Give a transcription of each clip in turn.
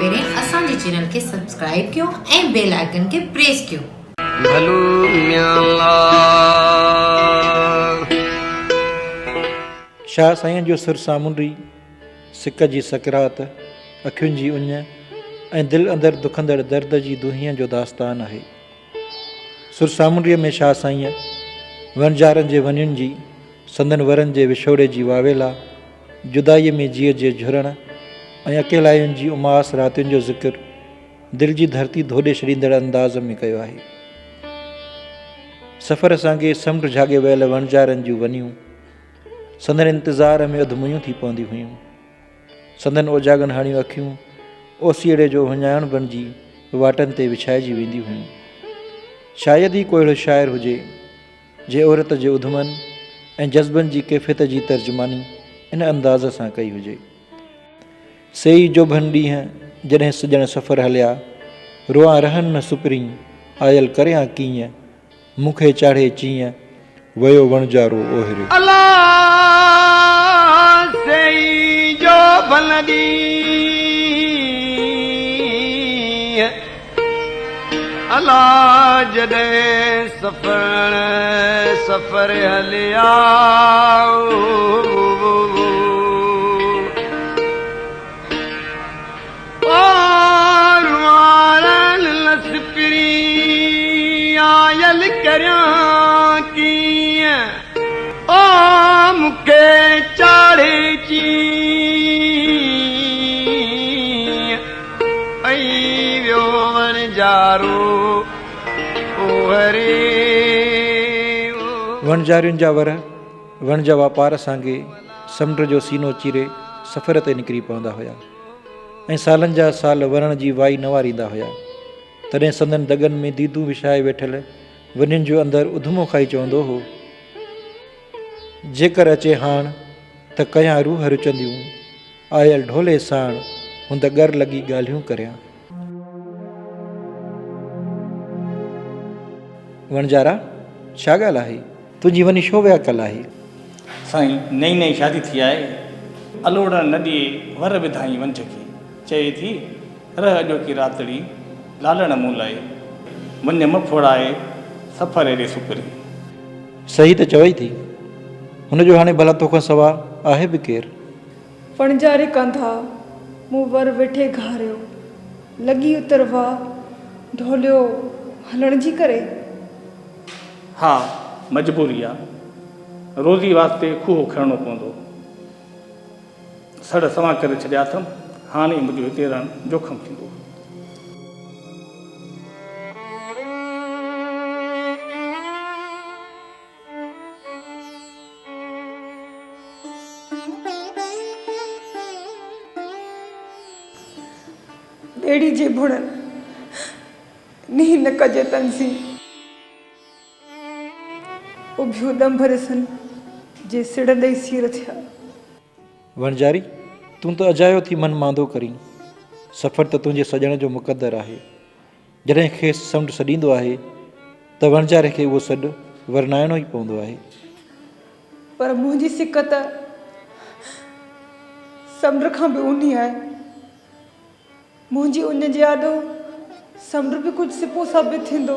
پهرين اسان جي چينل کي سبسڪرائب ڪيو ۽ بيل آئيڪن کي پريس ڪيو. ڀلو ميان لا. شاهه سائينء جو سر سامونڊي، سڪ جي سڪرات، اکين جي اڃ ۽ دل اندر دکندڙ درد جي دونهين جو داستان آهي. سر سامونڊيء ۾ شاهه سائينء وڻجارن جي ونين جي، سندن ورن جي وڇوڙي جي واويلا، جدائيء ۾ جيء جي جهرڻ ۽ اڪيلاين جي اماس راتين جو ذڪر دل جي ڌرتي ڌوڏي ڇڏيندڙ انداز ۾ ڪيو آهي. سفر سانگي سمنڊ جهاڳي ويل وڻجارن جون ونيون سندن انتظار ۾ اڌ ميون ٿي پونديون هيون. سندن اوجاڳن هاڻيون اکيون اوسيئڙي جو اهڃاڻ بڻجي واٽن تي وڇائجي وينديون هيون. شايد ئي ڪو اهڙو شاعر هجي، جنهن عورت جي اڌمن ۽ جذبن جي ڪيفيت جي ترجماني ان انداز سان ڪئي هجي. سي ئي جوڀن ڏينهن، جڏهن سڄڻ سفر هليا، روئان رهن نه سپرين، آيل ڪريان ڪيئن، مون کي چاڙهي چيئن، ويو وڻجارو اوهري. الا سيئي جو ڀل ڏينهن، الا جڏهن سفر سفر هليا. آيل ڪريان ڪيئن او مون کي چاڙهي چيئن پئي ويو وڻجارو اوهري. وڻجارين جا ور وڻج واپار سانگي سمنڊ جو سينو چيري سفر تي نڪري پوندا هيا. ۽ سالن جا سال ورڻ جي وائي نه واريندا هيا. تڏهن سندن دڳن ۾ ديدون وڇائي ويٺل ونين جو اندر اڌمو کائي چوندو هو. جيڪر اچي هاڻ، ته ڪيان روح رچنديون، آيل ڍولي ساڻ، هوند ڳر لڳي ڳالهيون ڪريان. وڻجارا، ڇا ڳالهه آهي؟ تنهنجي وني ڇو وياڪل آهي؟ سائين، نئين نئين شادي ٿي آهي. الوڙڻ نه ڏئي، ور وڌائين ونجهه کي. چئي ٿي، رهه اڄوڪي راتڙي، لالڻ مون لئه. وڃ م ڦوڙائي، سفر ايڏي سپري. صحيح ته چوئي ٿي. هن جو هاڻي ڀلا توکان سوا آهي به ڪير؟ وڻجاري ڪنڌا، مون ور ويٺي گهاريو. لڳي اتر واء، ڍوليو هلڻ جي ڪري. ها، مجبوري آ. روزي واسطي کوهه کڻڻو پوندو. سڙهه سوان ڪري ڇڏيا اٿم. هاڻي منهنجو هتي رهڻ جوکم ٿيندو. ٻيڙي جي ڀڻن، نينهن نه ڪجي تن سين. اڀيون ڏنڀ ڏسن، جي سڙندي سير ٿيا. وڻجاري، تون ته اجايو ٿي من ماندو ڪرين. سفر ته تنهنجي سڄڻ جو مقدر آهي. جڏهن کيس سمنڊ سڏيندو آهي ته وڻجاري کي اهو سڏ ورنائڻو ئي پوندو آهي. پر منهنجي سڪ ته سمنڊ کان به اونهي آهي. منهنجي اڃ جي آڏو سمنڊ به ڪجهه سپو ثابت ٿيندو.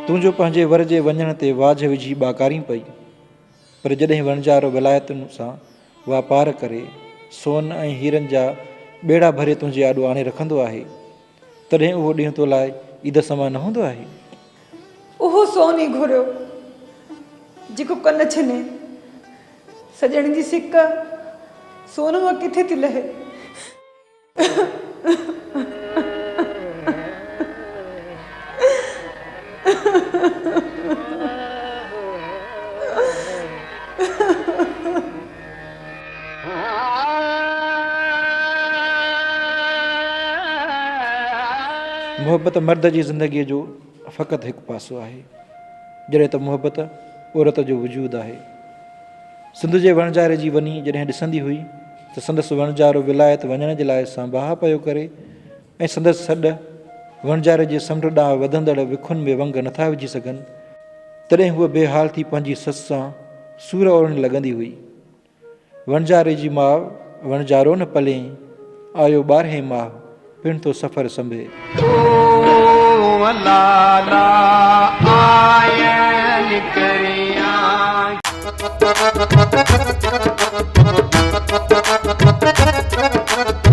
تون جو پنهنجي ور جي وڃڻ تي واجهه وجهي ٻاڪارين پئي، پر جڏهن وڻجارو ولايتن سان واپار ڪري، سون ۽ هيرن جا ٻيڙا ڀري تنهنجي آڏو آڻي رکندو آهي، تڏهن اهو ڏينهن تو لاء عيد سمان نه هوندو آهي؟ اهو سون ئي گهريو، جيڪو ڪن ڇني. سڄڻ جي سڪ سون مان ڪٿي ٿي لهي؟ محبت مرد جي زندگيء جو فقط هڪ پاسو آهي، جڏهن ته محبت عورت جو وجود آهي. سنڌ جي وڻجاري جي وني جڏهن ڏسندي هئي ته سندس وڻجارو ولايت وڃڻ جي لاء سانباها پيو ڪري ۽ سندس سڏ وڻجاري جي سمنڊ ڏانهن وڌندڙ وکن ۾ ونگ نٿا وجهي سگهن، تڏهن هوء بي حال ٿي پنهنجي سس سان سور اورڻ لڳندي هئي. وڻجاري جي ماء وڻجارو نه پلين، آيو ٻارهين ماهه، پڻ ٿو سفر سنڀي. او لالا.